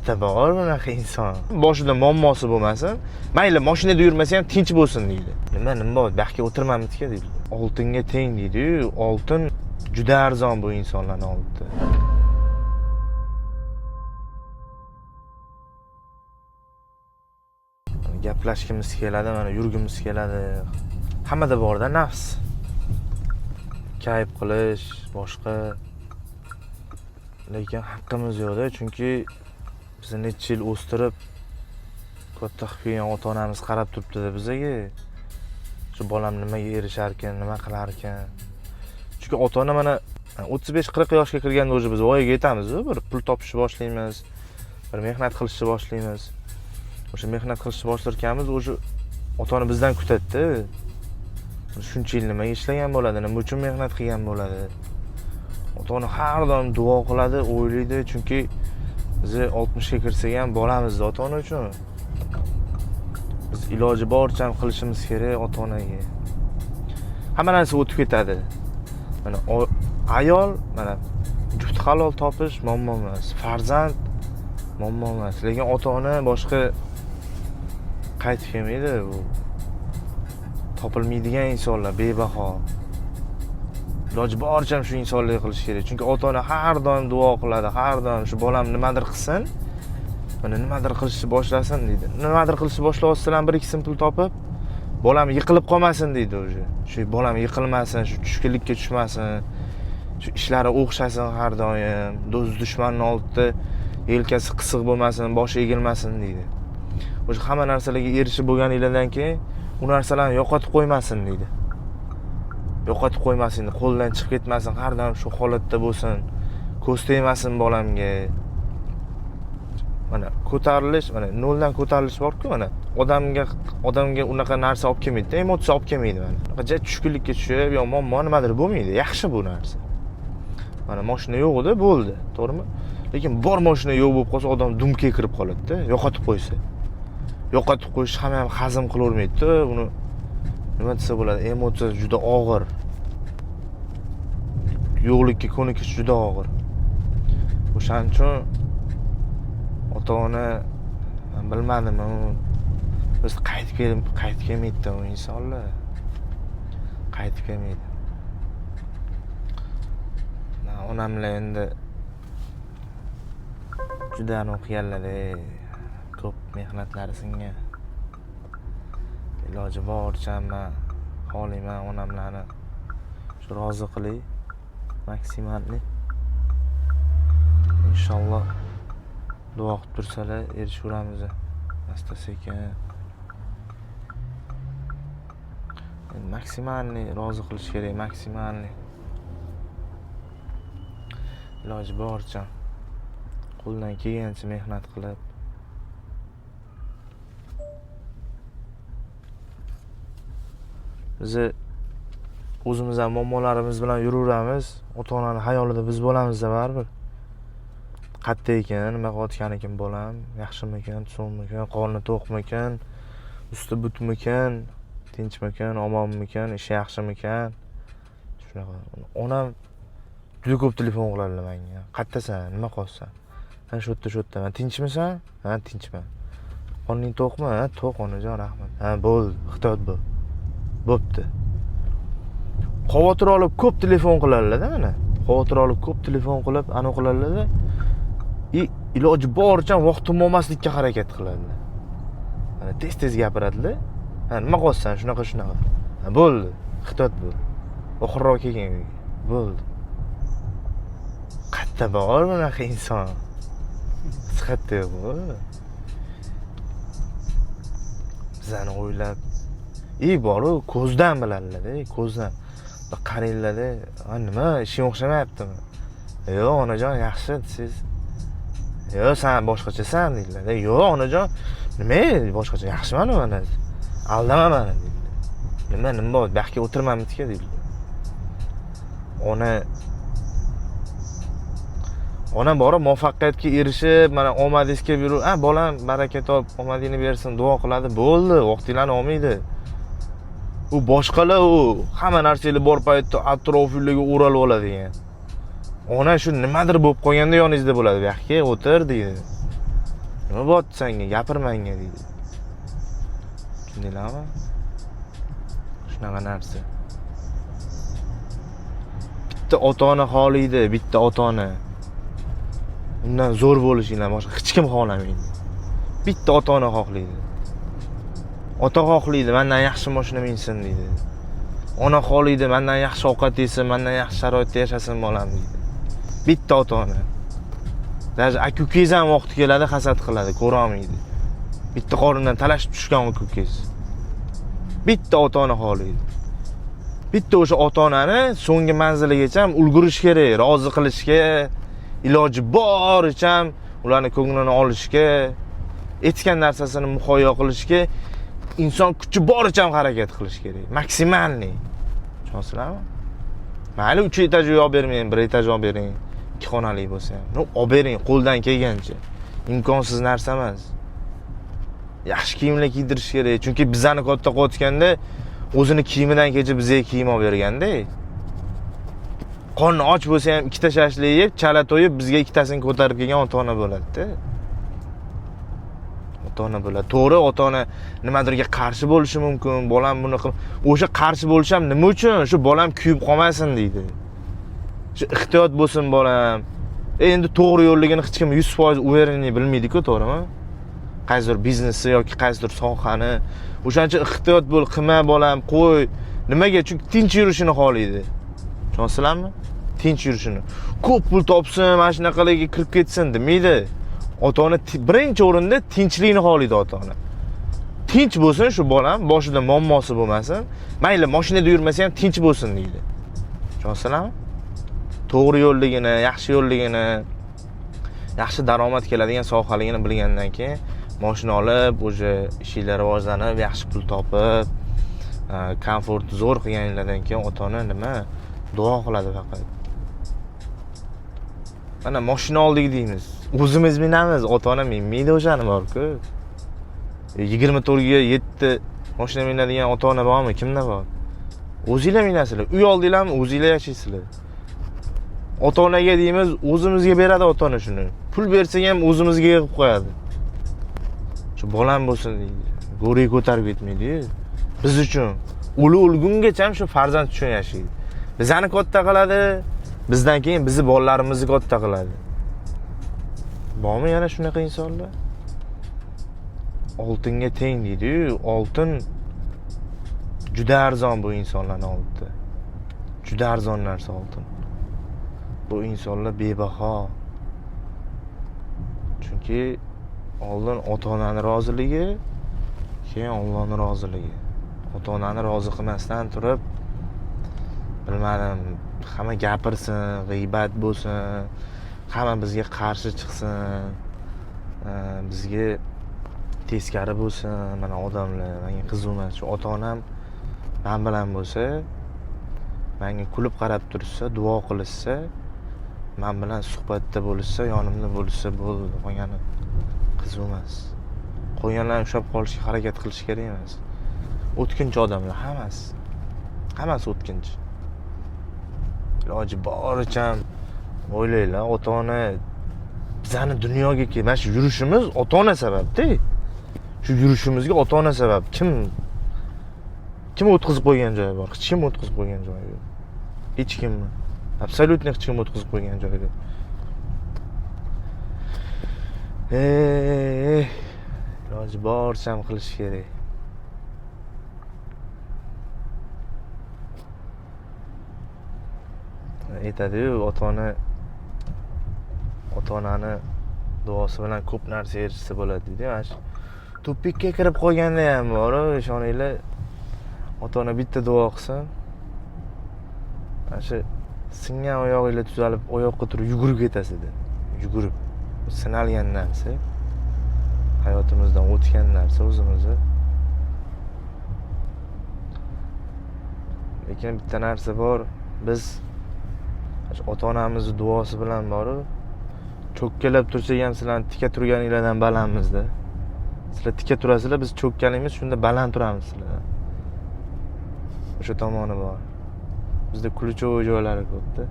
Qayerda bor bunaqa inson? Boshida muammosi bo'lmasin, mayli mashinada yurmasa ham tinch bo'lsin deydi. Nima, nima bor? Bu yoqqa o'tirmamizga deydi. Oltinga teng deydi-yu, oltin juda arzon bu insonlarni oldida. Gaplashgimiz keladi, mana yurgimiz keladi. Hammada borda nafs. Kayf qilish, boshqa. Lekin haqqimiz yo'qda, chunki bizni necha yil o'stirib katta qilib kelgan ota-onamiz qarab turibdi-da bizaga. Shu bolam nimaga erisharkan, nima qilarkan. Chunki ota-ona mana 35-40 yoshga kirganda o'zi biz voyaga yetamiz-ku, bir pul topishni boshlaymiz, bir mehnat qilishni boshlaymiz. O'sha mehnat qilishni boshlarkanmiz, o'sha ota-ona bizdan kutadi-da. Shuncha yil nimaga ishlagan bo'ladi, nima uchun mehnat qilgan bo'ladi. Ota-ona har doim duo qiladi, o'ylaydi, chunki biz 60 ga kirsak ham bolamizda ota-ona uchun. Biz iloji boricha ham qilishimiz kerak ota-onaga. Hamma narsa o'tib ketadi. Mana ayol, mana juft halol topish muammo emas, farzand muammo emas, lekin ota-ona boshqa qaytib kelmaydi bu. Topilmaydigan insonlar bebaho. Iloji boricha ham shu insonlarga qilish kerak. Chunki ota-ona har doim duo qiladi, har doim shu bolam nimadir qilsin, mana nimadir qilishni boshlasin deydi. Nimadir qilishni boshlayotsalar ham 1-2 so'm pul topib, bolam yiqilib qolmasin deydi o'zi. Shu bolam yiqilmasin, shu tushkunlikka tushmasin, shu ishlari o'xshasin har doim, do'st dushmanni oldida yelkasi qisiq bo'lmasin, boshi egilmasin deydi. O'sha hamma narsalarga erishib bo'lganinglardan keyin u narsalarni yo'qotib qo'ymasin deydi. Yo'qotib qo'ymasin, qo'ldan chiqib ketmasin, har doim shu holatda bo'lsin, ko'z tegmasin bolamga. Mana ko'tarilish, mana noldan ko'tarilish bor-ku, mana odamga unaqa narsa olib kelmaydi-da, emotsiya olib kelmaydi mana. Unaqa ja tushkunlikka tushib, yo muammo nimadir bo'lmaydi, yaxshi bu narsa. Mana mashina yo'q edi, bo'ldi, to'g'rimi? Lekin bor mashina yo'q bo'lib qolsa, odam dumga kirib qoladi-da, yo'qotib qo'ysa. Yo'qotib qo'yish hamma ham hazm qilavermaydi-da, uni nima desa bo'ladi, emotsiya juda og'ir. Yo'qlikka ko'nikish juda og'ir. O'shaning uchun ota-ona, men bilmadim, u biz qaytib kelib, qaytib kelmaydi u insonlar. Qaytib kelmaydi. Men onamlar endi juda o'qiganlar-da, ko'p mehnatlari singan. Iloji boricha men xohlayman onamlarni shu rozi qilay maksimalni. Inshaalloh duo qilib tursalar erishaveramiz asta sekin. Endi maksimalni rozi qilish kerak, maksimalni. Iloji boricha qo'ldan kelgancha mehnat qilib. Bizni o'zimiz ham muammolarimiz bilan yuraveramiz. Ota-onani xayolida biz bo'lamizda baribir. Qayerda ekan, nima qilayotgan ekan bolam, yaxshimikan, tuzukmikan, qorni to'qmikan, usti butmikan, tinchmikan, omonmikan, ishi yaxshimikan. Shunaqa. Onam juda ko'p telefon qiladilar menga. Qayerdasan, nima qilyapsan? Ha, shu yerda, shu yerda. Tinchmisan? Ha, tinchman. Qorning to'qmi? Ha, to'q onajon, rahmat. Ha, bo'ldi, ehtiyot bo'l. Bo'pti. Xavotir olib ko'p telefon qiladilar-da mana. Xavotir olib ko'p telefon qilib, anu qiladilar-da. Iloji boricha vaqtim olmaslikka harakat qiladilar. Mana tez-tez gapiradilar. Ha, nima qilyapsan? Shunaqa, shunaqa. Ha, bo'ldi, ehtiyot bo'l. Oxirroq kelgin uyga. Bo'ldi. Qayerda bor bunaqa inson? Hech qayerda yo'q. Bizani o'ylab, boru ko'zdan biladilar-da, ko'zdan. Bir qaranglar-da, ha, nima, ishing o'xshamayaptimi? Yo'q, onajon, yaxshi desangiz, yo'q, sen boshqachasan deydilar. Yo'q, onajon, nima boshqacha, yaxshiman mana. Aldama meni deydilar. Nima, nima bor, bu yoqqa o'tirmamizga deydilar. Ona borib muvaffaqiyatga erishib, mana omadingiz kelib yurib, ha, bolam baraka top, omadingni bersin, duo qiladi, bo'ldi, vaqtinglarni olmaydi. U boshqalar u hamma narsalar bor paytda atrofinglarga o'ralib oladigan. Ona shu nimadir bo'lib qolganda yoningizda bo'ladi, bu yoqqa o'tir deydi. Nima bo'lyapti senga, gapir menga deydi. Tushundinglarmi? Shunaqa narsa. Bitta ota-ona xohlaydi, bitta ota-ona. Undan zo'r bo'lishingdan boshqa hech kim xohlamaydi. Bitta ota-ona xohlaydi. Ota xohlaydi, mendan yaxshi mashina minsin deydi. Ona xohlaydi, mendan yaxshi ovqat yesin, mendan yaxshi sharoitda yashasin bolam deydi. Bitta ota-ona. Даже aka-ukangiz ham vaqti keladi, hasad qiladi, ko'ra olmaydi. Bitta qorindan talashib tushgan aka-ukangiz. Bitta ota-ona xohlaydi. Bitta o'sha ota-onani so'nggi manziligacha ham ulgurish kerak, rozi qilishga, iloji boricha ham ularni ko'nglini olishga, aytgan narsasini muhayyo qilishga inson kuchi boricha ham harakat qilish kerak. Maksimalniy. Tushunasizlarmi? Mayli 3 etaj uy olib bermang, 1 etaj olib bering, 2 xonali bo'lsa ham. No, olib bering qo'ldan kelgancha. Imkonsiz narsa emas. Yaxshi kiyimlar kiydirish kerak, chunki bizani katta qilayotganda o'zini kiyimidan kecha bizga kiyim olib berganda. Qorni och bo'lsa ham ikkita shashlik yeb, chala to'yib bizga ikkitasini ko'tarib kelgan ota-ona bo'ladi-da. Ota-ona bo'ladi. To'g'ri, ota-ona nimadirga qarshi bo'lishi mumkin, bolam buni qil, o'sha qarshi bo'lish ham nima uchun? Shu bolam kuyib qolmasin deydi. Shu ehtiyot bo'lsin bolam. Endi to'g'ri yo'lligini hech kim 100% уверенный bilmaydi-ku, to'g'rimi? Qaysidir biznesni yoki qaysidir sohani. O'shancha ehtiyot bo'l, qilma bolam, qo'y. Nimaga? Chunki tinch yurishini xohlaydi. Tushunasizlarmi? Tinch yurishini. Ko'p pul topsin, mana shunaqalarga kirib ketsin demaydi. Ota-ona birinchi o'rinda tinchlikni xohlaydi ota-ona. Tinch bo'lsin shu bolam, boshida muammosi bo'lmasin. Mayli, mashinada yurmasa ham tinch bo'lsin deydi. Tushunasizlarmi? To'g'ri yo'lligini, yaxshi yo'lligini, yaxshi daromad keladigan sohaligini bilgandan keyin mashina olib, o'sha ishinglar rivojlanib, yaxshi pul topib, komfort zo'r qilganinglardan keyin ota-ona nima? Duo qiladi faqat. Mana mashina oldik deymiz. O'zimiz minamiz, ota-ona minmaydi o'shani bor-ku. 24 ga 7 mashina minadigan ota-ona bormi? Kimda bor? O'zinglar minasizlar. Uy oldinglarmi? O'zinglar yashaysizlar. Ota-onaga deymiz, o'zimizga beradi ota-ona shuni. Pul bersak ham o'zimizga yig'ib qo'yadi. Shu bolam bo'lsin deydi. Go'riga ko'tarib ketmaydi-yu. Biz uchun o'li o'lgungacha ham shu farzand uchun yashaydi. Bizani katta qiladi, bizdan keyin bizni bolalarimizni katta qiladi. Bormi yana shunaqa insonlar? Oltinga teng deydi-yu, oltin juda arzon bu insonlarning oldida. Juda arzon narsa oltin. Bu insonlar bebaho. Chunki oldin ota-onani roziligi, keyin Allohning roziligi. Ota-onani rozi qilmasdan turib, bilmadim, hamma gapirsin, g'iybat bo'lsin, hamma bizga qarshi chiqsin, bizga teskari bo'lsin, mana odamlar, menga qiziq emas. Shu ota-onam men bilan bo'lsa, menga kulib qarab tursa, duo qilishsa, men bilan suhbatda bo'lishsa, yonimda bo'lishsa bo'ldi, qolgani qiziq emas. Qolganlarni ushlab qolishga harakat qilish kerak emas. O'tkinchi odamlar hammasi. Hammasi o'tkinchi. Iloji boricha o'ylanglar, ota-ona bizani dunyoga kelib, mana shu yurishimiz ota-ona sababda. Shu yurishimizga ota-ona sabab. Kim o'tkazib qo'ygan joyi bor? Hech kim o'tkazib qo'ygan joyi yo'q. Hech kimni. Absolyutно hech kim o'tkazib qo'ygan joyi yo'q. Iloji boricha ham qilish kerak. Aytadi-yu, ota-onani duosi bilan ko'p narsa erishsa bo'ladi deydi. Mana shu tupikka kirib qolganda ham bor, ishoninglar, ota-ona bitta duo qilsin, mana shu singan oyog'inglar tuzalib, oyoqqa turib yugurib ketasizlar. Yugurib. Sinalgan narsa, hayotimizdan o'tgan narsa o'zimizni. Lekin bitta narsa bor, biz ota-onamizni duosi bilan borib, cho'kkalab tursak ham sizlarni tika turganinglardan balandmizda. Sizlar tika turasizlar, biz cho'kkalaymiz, shunda baland turamiz sizlardan. O'sha tomoni bor. Bizda ключевой joylari ko'pda.